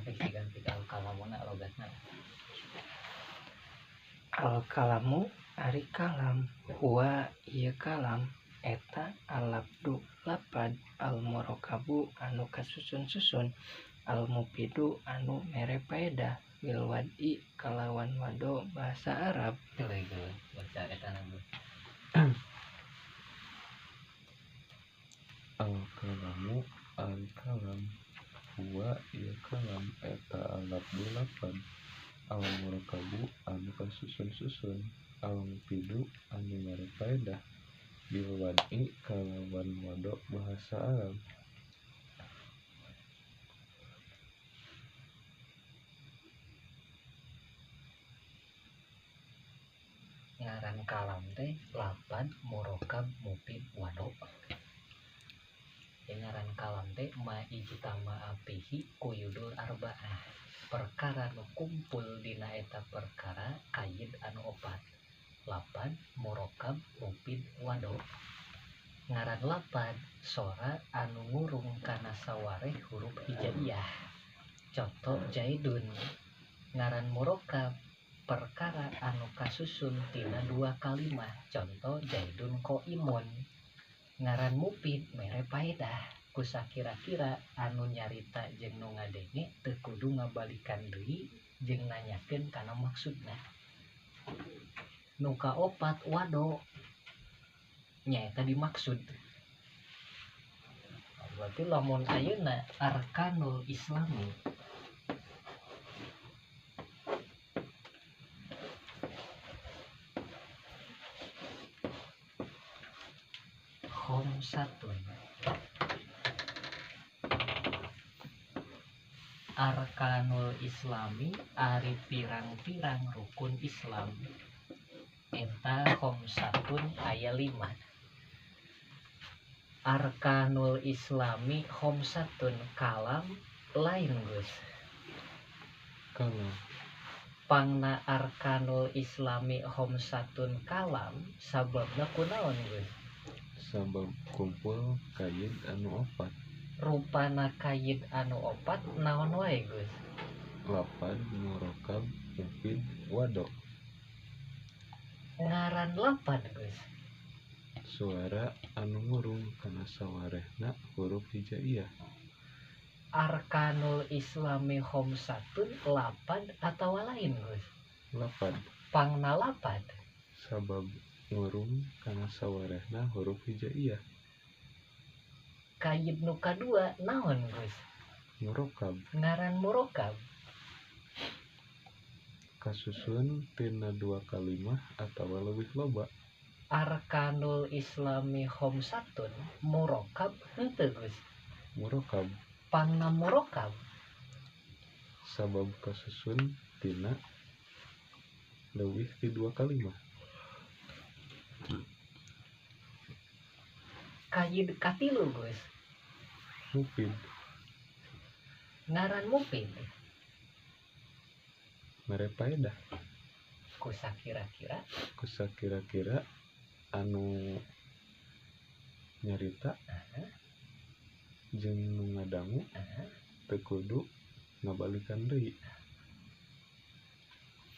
Tapi diganti al kalamuna logatna. Al kalamu ari kalam huwa ieu kalam eta al-labdu lapad al-murakabu anu kasusun-susun al-mufidu anu mere paedah bil wad'i kalawan wado bahasa Arab. Baca eta na. Al-kalamu al-kalam huwa ieu kalam eta al-labdu lapad al-murakabu anu kasusun-susun al-mufidu anu mere paedah bil wad'i kalawan wado bahasa Arab. Ngaran kalam teh lapad murokab mufid wado. Ngaran kalam teh ma ijtama apihi quyudul arba'ah, perkara nu kumpul dina eta perkara kayid anu opat, lapad murokab mufid wado. Ngaran lapad sora anu ngurung kana sawareh huruf hijaiyah, contoh jaidun. Ngaran murokab perkara anu kasusun tina dua kalimah, contoh jaidun qaimun. Ngaran mufid mere paedah kusakira-kira anu nyarita jeung nu ngadenge teu kudu ngabalikan deui jeung nanyakeun kana maksudna. Nu kaopat wado nyaeta dimaksud. Berarti lamun ayeuna arkanul islami khamsatun, arkanul islami ari pirang-pirang rukun Islam eta khamsatun aya 5. Arkanul islami khamsatun kalam lain Gus. Kalam pangna arkanul islami khamsatun kalam sababna kunaon Gus? Sabab kumpul kayid anu opat. Rupana kayid anu opat naon wae Gus? Lapad murokab mufid wado. Ngaran lapad Gus? Suara anu ngurung kana sawarehna huruf hijaiyah. Arkanul islami khamsatun lapad atawa lain Gus? Lapad. Pangna lapad? Sabab ngurung kana sawarehna huruf hijaiyah. Kayid nu kadua naon Gus? Murokab. Ngaran murokab? Kasusun tina dua kalimah atawa leuwih loba. Arkanul islami khamsatun murokab henteu Gus? Murokab. Pangna murokab? Sabab kasusun tina leuwih ti dua kalimah. Kayid katilu Gus? Mufid. Ngaran mufid? Mere paedah. Kusakira-kira? Kusakira-kira anu nyarita jeung nu ngadangu teu kudu ngabalikan deui.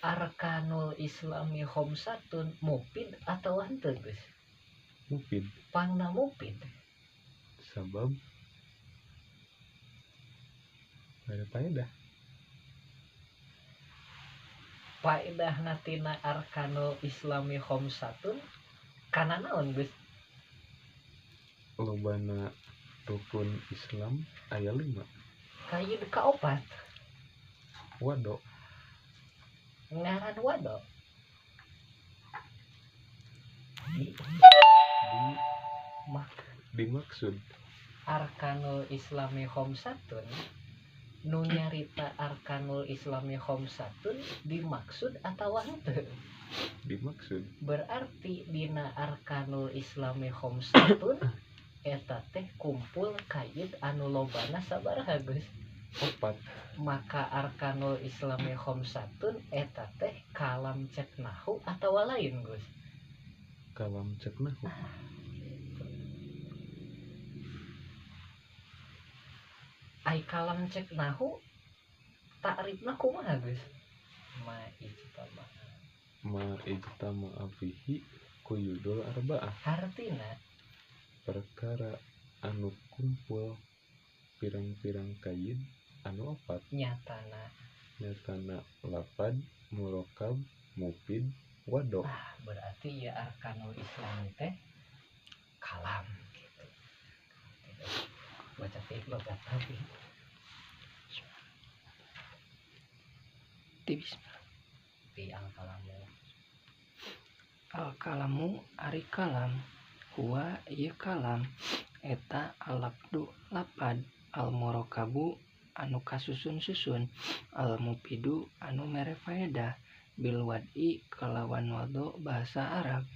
Arkanul islami khamsatun mufid atawa henteu Gus? Mufid. Pangna mufid? Sabab mere paedah. Paedahna tina arkanul islami khamsatun kana naon Gus? Lobana rukun Islam aya 5. Kayid kaopat? Wado. Ngaran wado? Dimaksud. Arkanul islami khamsatun nu nyarita arkanul islami khamsatun dimaksud atawa henteu? Dimaksud. Berarti dina arkanul islami khamsatun eta teh kumpul kayid anu lobana sabaraha Gus? Opat. Maka arkanul islami khamsatun eta teh kalam cek nahu atawa lain Gus? Kalam cek nahu. Ai kalam cek nahu Ta'rifna kumaha geus? Ma ijtama. Ma ijtama fihi quyudul arba'ah. Hartina perkara anu kumpul pirang-pirang kayid anu opat. Nyatana nyatana lapad murokab mufid wado. Ah, berarti ya arkanul Islam teh kalam gitu. Baca fiik logat tapi ti al kalamu. Al kalamu ari kalam huwa ieu kalam eta al-lafdu lapad al murakabu anu kasusun-susun al mufidu anu mere faedah bil wad'i kalawan wado bahasa Arab.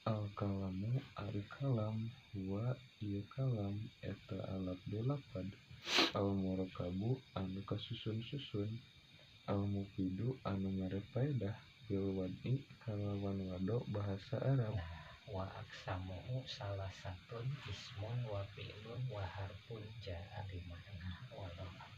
Al kalamu ari kalam huwa ieu kalam eta al-lafdu lapad al murakabu anu kasusun-susun al mufidu anu mere faedah bil wad'i kalawan wado bahasa Arab. Nah, wa aqsamuhu salah satun ismun wa fi'lun wa harfun ja'a li ma'na wallahu a'lam.